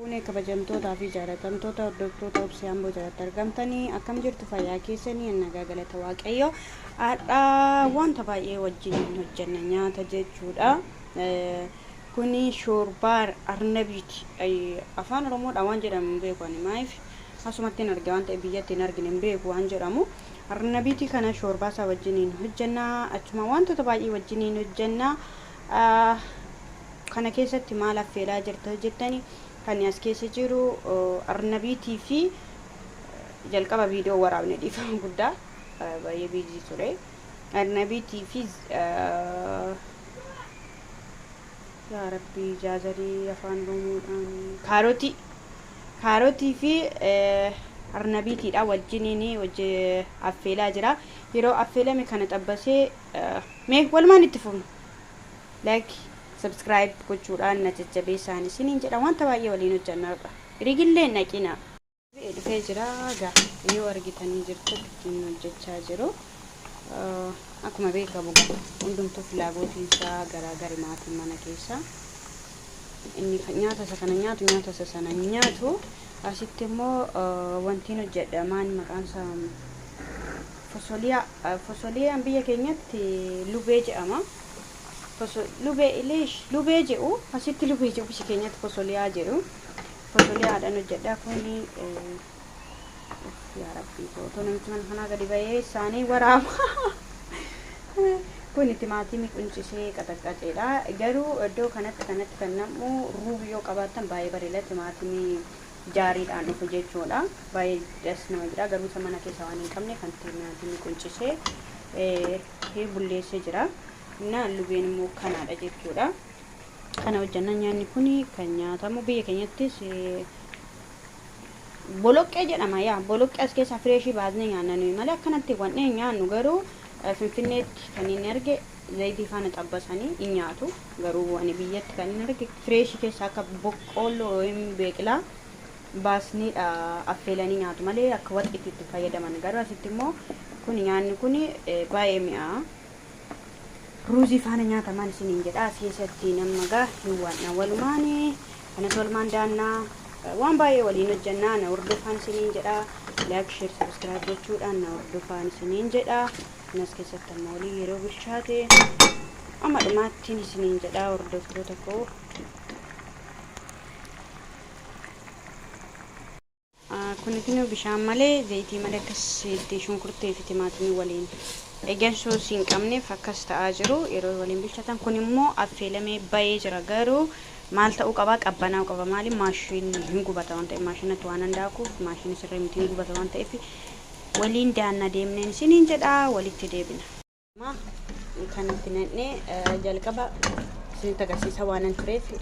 Fuunee kabajamtootaa fi jaalatamtoota hordoftoota Obsee Amboo jalatti argamtanii akkam jirtu fayyaa keessanii nagaa galata Waaqayyo. Har'a wanta baay'ee wajjin hojjenna nyaata jechuudha. Kuni shoorbaa arnabiiti. Afaan Oromoodhaan waan jedhamu hin beeku ani maaliif asumatti hin arge waan ta'eef biyyatti hin argine hin beeku waan jedhamu. Arnabiitii kana shoorbaa isaa wajjiniin hojjenna. Achuma wantoota baay'ee wajjiniin hojjenna. Kana keessatti maal affeelaa jirta jettani kan as keessa jiru arnabiitii fi jalqaba viidiyoo waraabne dhiifama guddaa baay'ee biizii ture. Arnabiitii fi yaa rabbii jaazarii afaan oromoodhaan kaarotii kaarotii fi arnabiitiidha wajjiniin wajji affeelaa jira. Yeroo affeelame kana xabbasee mee walumaan itti fufna. Like subscribe gochuudhaan na jajjabeessaan isiniin jedha wanta baay'ee waliin hojjanna har'a. Rigillee hin dhaqina. Dhufee jira gaa yoo argitanii jirtu ittiin hojjechaa jiru. Akkuma beekamu gaa hundumtuu filaagootiin isaa garaagari maatiin mana keessa. Inni nyaata isa kana nyaatu nyaata isa sana nyaatu. Asitti immoo wantiin hojjedha maan maqaan isaa fosoliyaa. Fosoliyaan biyya keenyatti lubee jedhama. Lubee ileesh lubee jedhu asitti lubee jedhu biyya keenyatti fosoliyaa jedhu. Fosoliyaadhaan hojjedha kuni yaa rabbii koo otoo namichi mana kanaa gadi bahee isaanii waraaba. Kuni timaatimii quncisee qaxaqqaceedha. Garuu iddoo kanatti kanatti kan nam'u ruubii yoo qabaattan baay'ee bareeda timaatimii jaariidhaan dhufu jechuudha. Baay'ee das nama jedha. Garuu isa mana keessa waan hin qabne kan timaatimii quncisee bulleessee jira. Innaa lubeen immoo kanaadha jechuudha. Kana hojjanna nyaanni kun kan nyaatamu biyya keenyattis boloqqee jedhama yaa boloqqee as keessaa fireeshii baasnee nyaanna nuyi malee akkanatti wannee hin nyaannu garuu finfinneetti kan inni arge zayitii faana xabbasanii hin nyaatu garuu ani biyyatti kan inni arge fireeshii keessaa akka boqqoolloo yookiin beeqilaa baasniidha affeelanii nyaatu malee akka waxiitti itti fayyadaman garuu asitti immoo kun nyaanni kun baay'ee mi'aa. Ruuzii faana nyaatamaan isiniin jedha. As keessatti nama gaa hin waanna walumaan kanas walumaan daannaa waan baay'ee waliin hojjannaa na hordofaan isiniin jedha. Like, share, subscribe gochuudhaan na hordofaan isiniin jedha. Kanas keessatti amma walii yeroo bilchaate amma dhumaattiin isiniin jedha hordoftoota koo. Kun kunoo bishaan malee zayitii malee akkasitti shunkurtii fi timaatimii waliin egan soosii hin qabneef akkas ta'aa jiru yeroo waliin bilchatan kun immoo affeelamee bahee jira garuu maal ta'uu qabaa qabbanaa'uu qaba maali maashinni hin gubata waan ta'eef maashinatti waan handaakuuf maashinni sirrii miti hin gubata waan ta'eef waliin daanna deemneen isiniin jedha walitti deebina. Kanatti naqnee jalqaba isinitti agarsiisa waanan tureef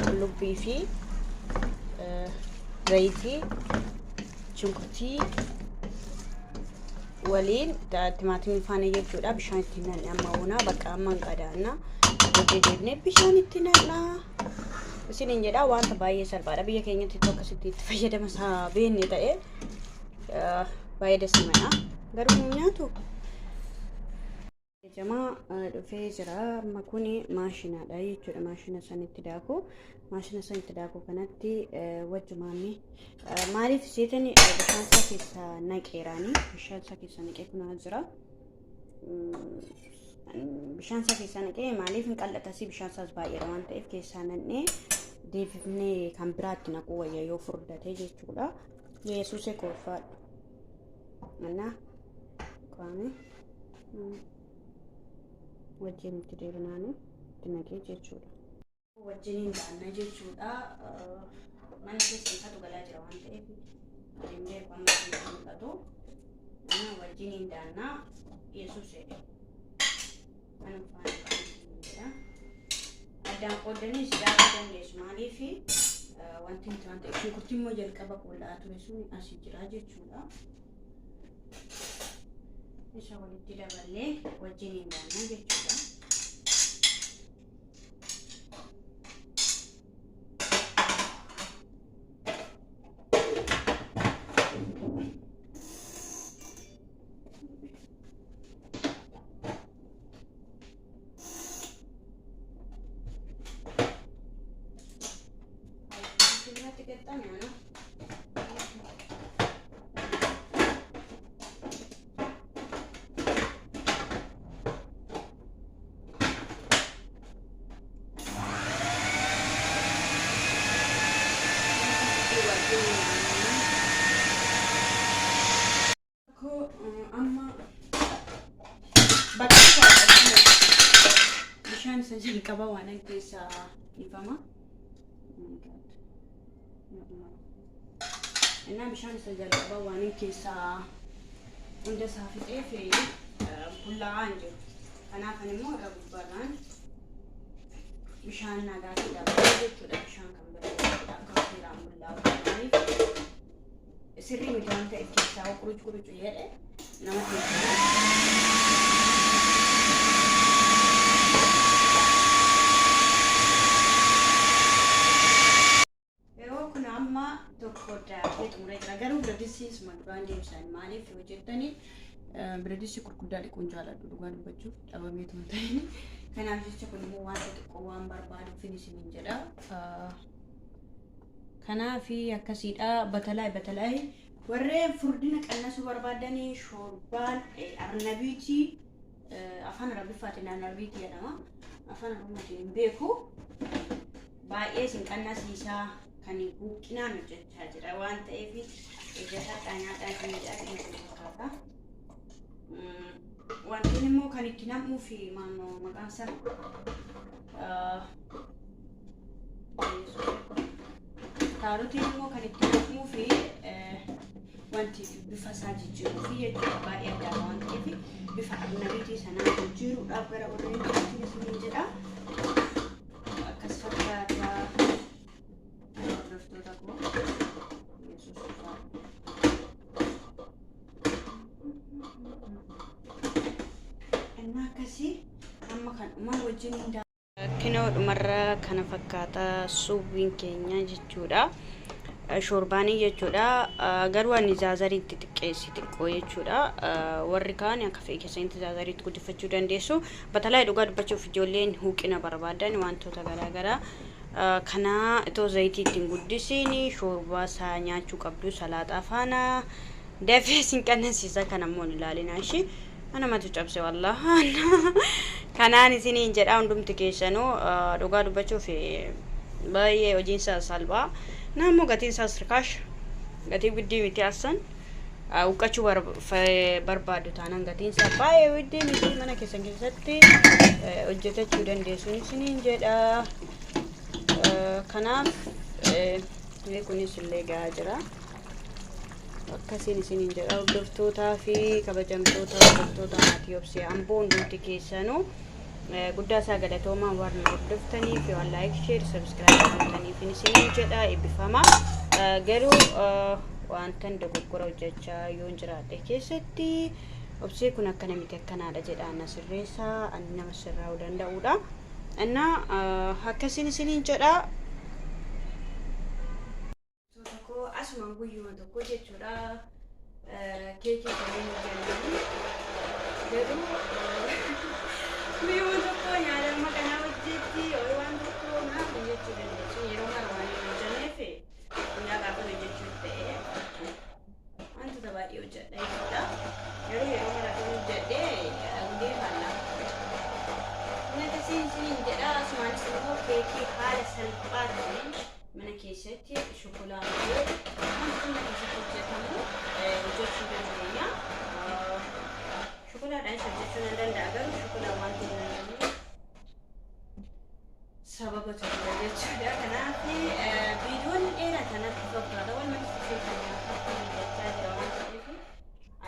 qullubbii fi zayitii shunkurtii waliin timaatimii faana jechuudha bishaan itti naqne amma oonaa bakka amma hin qadaanna booddee deebinee bishaan itti naqna isiniin jedha wanta baay'ee salphaadha biyya keenyatti akkasitti itti fayyadama isaa beekne ta'e baay'ee dasimadha garuu nu nyaatu. Jamaa dhufee jira amma kuni maashinaadha jechuudha maashina sanitti daaku maashina sanitti daaku kanatti wajjumaanni maaliif seetani bishaan isaa keessa naqeeraani bishaan isaa keessa naqee kunaa jira bishaan isaa keessa naqee maaliif hin qal'atasi bishaan isaas baay'eedha waan ta'eef keessaa naqnee deebifnee kan biraatti naquu wayya yoo furdate jechuudha. Yesuuse koo ulfaadhu. Annaa qaame wajjin itti deebinaani itti naqee jechuudha. Wajjiniin daanna jechuudha. Mana keessa ifatu galaa jira waan ta'eef hin beeku amma isin mul'atu. Annaa wajjiniin daannaa Yesuuse. Kan faana jedha. Addaan qooddanii si daakuu dandeessu maaliif wanti nuti waan ta'eef shunkurtii immoo jalqaba qullaa ture sun asii jira jechuudha. Isa walitti daballee wajjin hin daanna jechuudha. Natti qixxame ana. Amma bakka bishaan isa jalqaba waan keessaa dhiifama. Innaa bishaan isa jalqaba waan keessaa hunda isaa fixee fi bullaa'aa hin jiru. Kanaaf immoo irra gubbaadhaan bishaan nagaatti dabalee jechuudha. Bishaan kan biraa jechuudha. Akka seeraan bullaa'u ta'aniif sirrii miti waan ta'eef keessaa qurucu qurucu jedhe namatti hin tolu. Yeroo kun amma tokko daakee xumuree jira. Garuu biradistii isuma duraan deebisan maaliif yoo jettani, biradistii gurguddaa dhiquun jaaladhu, dhugaa dubbachuuf dhabamee tun ta'in. Kanaaf jecha kun immoo wanta xiqqoo waan barbaaduuf isiniin jedha. Kanaaf akkasiidha. Batalaay batalaay warreen furdina qannasuu barbaadanii shoorbaan arnabiitii, afaan Arabiffaatiin arnabiitii jedhama. Afaan Oromootiin hin beeku. Baay'ee isin qannasiisaa kan huqqinaan hojjechaa jira waan ta'eef hojjetadhaa, nyaadhaa isin jedha. Kan fakkaata. Wantoonni immoo kan itti nam'uu fi maannoo maqaan isaa kaarotiin immoo kan itti nam'uu fi wanti bifa isaa jijjiiruu fi jechuudha, baay'ee addaa waan ta'eef bifa arnabiitii sanaa jijjiiruudhaaf gara orreenjiitti isiniin jedha. Akkas fakkaata, hordoftoota koo. Yesuus dhufaa. Innaa akkasii amma kan dhumaa wajjin kinoo dhumarra kana fakkaata suubiin keenya jechuudha. Shoorbaanii jechuudha. Garuu ani zaazariitti xiqqeessi xiqqoo jechuudha. Warri kaan akka fe'e keessanitti zaazariitti guddifachuu dandeessu. Batalaa dhugaa dubbachuuf ijoolleen huuqina barbaadan wantoota garaagaraa kana itoo zayitii ittiin guddisiin shoorbaa isaa nyaachuu qabdu salaaxaa faana. Dafee sin qannasiisa. Kana immoo hin ilaalina ishii. Anamatu cabse wallah. Kanaan isiniin jedha, hundumti keessanuu dhugaa dubbachuuf baay'ee hojiin isaa salphaa. Naammoo gatiin isaas rikaash. Gatii guddii miti assan. Huqqachuu barbaadu taanaan gatiin isaa baay'ee guddii miti, mana keessan keessatti hojjetachuu dandeessu isiniin jedha. Kanaaf kunis illee gahaa jira. Akkasiin isiniin jedha, hordoftootaa fi kabajamtoota hordoftoota maatii Obsee Amboo hundumti keessanuu guddaa isaa galatoomaa warra hordoftanii fi waan like, share, subscribe gootaniif isiniin jedha, eebbifama. Garuu wantan dogoggora hojjechaa yoon jiraadhe keessatti Obsee kun akkana miti, akkanaadha jedha, na sirreessaa, ani nama sirraa'uu danda'uudha. Innaa akkasiin isiniin jedha. Tokko asumaan guyyuma tokko jechuudha. Keekii kanneen hojjannanii garuu guyyuma tokko nyaata amma kanaa hojjetti waan tokko naaf hojjechuu dandeessu. Yeroo mara waan hin hojjenneef guyyaa gaafa hojjechuu ta'e wantoota baay'ee hojjedha jechuudha. Garuu yeroo mara kan hojjedhe gudee faallaa. Inni akkasiin isiniin jedha. Asumaanis immoo keekii haala salphaa ta'een mana keessatti shokolaatee wantoota mana keessatti hojjetamu hojjechuu dandeenya. Shokolaadhaanis hojjechuu nan danda'a, garuu shokolaa wanti hin dandeenye sababa tokko jechuudha. Kanaaf viidiyoon dheeraa kanatti fakkaata. Walumaa fufee kan nyaataatti hojjechaa jira waan ta'eef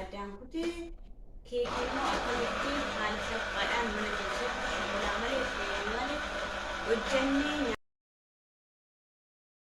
addaan kutee keekii immoo akkamitti haala salphaadhaan mana keessatti shokolaa malee malee hojjennee.